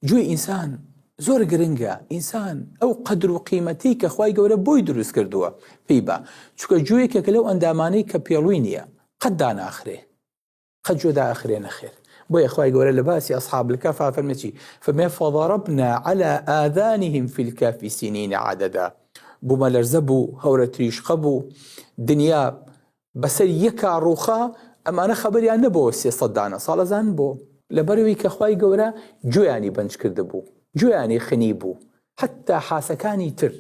گوێی ئینسان زۆر گرنگە ئینسان ئەو قەدر و قیمەتی کە خوای گەورە بۆی دروست کردووە پێی با چونکە گوێ یەکێکە لەو ئەندامانەی کە پێڵوی نییە قەت داناخرێ قەت گوێ داخرێ نەخێر بۆیە خوای گەورە لە باسی ئەصحاب الكهف فەرمێ چی فەرمێ فضربنا على آذانهم في الكهف سنين عددا بوومەلەرزە بوو هەورە تریشقە بوو دنیا بەسەر یەکا ڕووخا ئەمانە خەبەریان نەبۆوە 300 دانە ساڵ ئەزانن بۆ؟ لەبەرئەوەی کە خوای گەورە گوێیانی بەنج کردبوو گوێیانی خنی بوو حەتتا حاسەکانی تر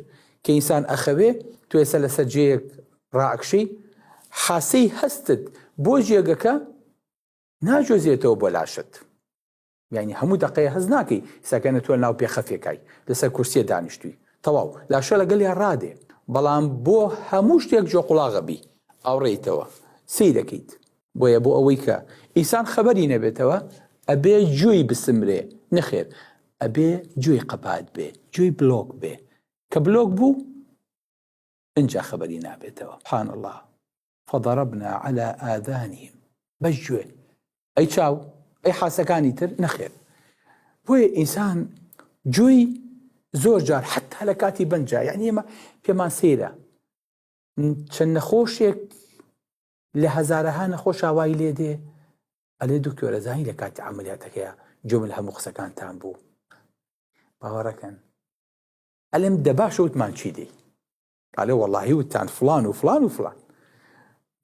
کە ئینسان ئەخەوێ تۆ ئێستا لەسەر جێیەک ڕائەکشێی حاسەی هەستت بۆ جێگەکە ناجۆزێتەوە بۆ لاشت یانی هەموو دەقەیە هەست ناکەی سەکەنە تۆ ناو پێخەفێکای لەسەر کورسیە دانیشتووی تەواو لاشە لەگەڵیا ڕادێ بەڵام بۆ هەموو شتێک جۆقوڵاغە بی ئاوڕێیتەوە سەیرەکەیت بۆیە بۆ ئەوەی کە ئینسان خەبەری نەبێتەوە ئەبێ گوێی بسمرێ نەخێر ئەبێ گوێی قەپات بێ گوێی بلۆک بێ کە بلۆک بوو ئینجا خەبەری نابێتەوە سبحان اللە فضربنا علی آذانهم بەس گوێ ئەی چاو ئەی حاسەکانی تر نەخێر بۆیە ئینسان گوێی زۆر جار حتا لە کاتی بەنجا یعنی ئێمە پێمان سەیرە چەند نەخۆشێک لە هەزارەها نەخۆش ئاوای لێ دێ ئەلێ دکتۆرە زانی لە کاتی عملیاتەکەیە گوێم لە هەموو قسەکانتان بوو باوەڕەکەن ئەلێم دە باشە وتمان چی دێی ئەلێ وەڵاهی وتان فلان و فلان و فلان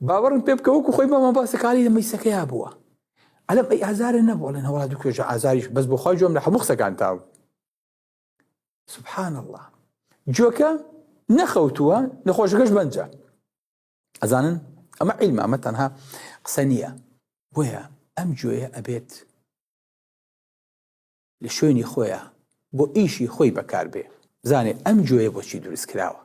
باوەڕم پێ بکە وەکو خۆی بەمان باسە کاری لە مەیسەکەیا بووە ئەلم ئەی ئازارە نەبوو ئەڵێن هەوڵا دکتۆر ئازاریش بەس بۆ خۆی گوێم لە هەموو قسەکان تا سبحان الله گوێکە نەخەوتووە نەخۆشەکەش بەنجە ئەزانن ئەمە عیلمە ئەمە تەنها قسە نییە بۆیە ئەم گوێیە ئەبێت لە شوێنی خۆیا بۆ ئیشی خۆی بەکار بێ بزانێ ئەم گوێیە بۆچی دروست کراوە.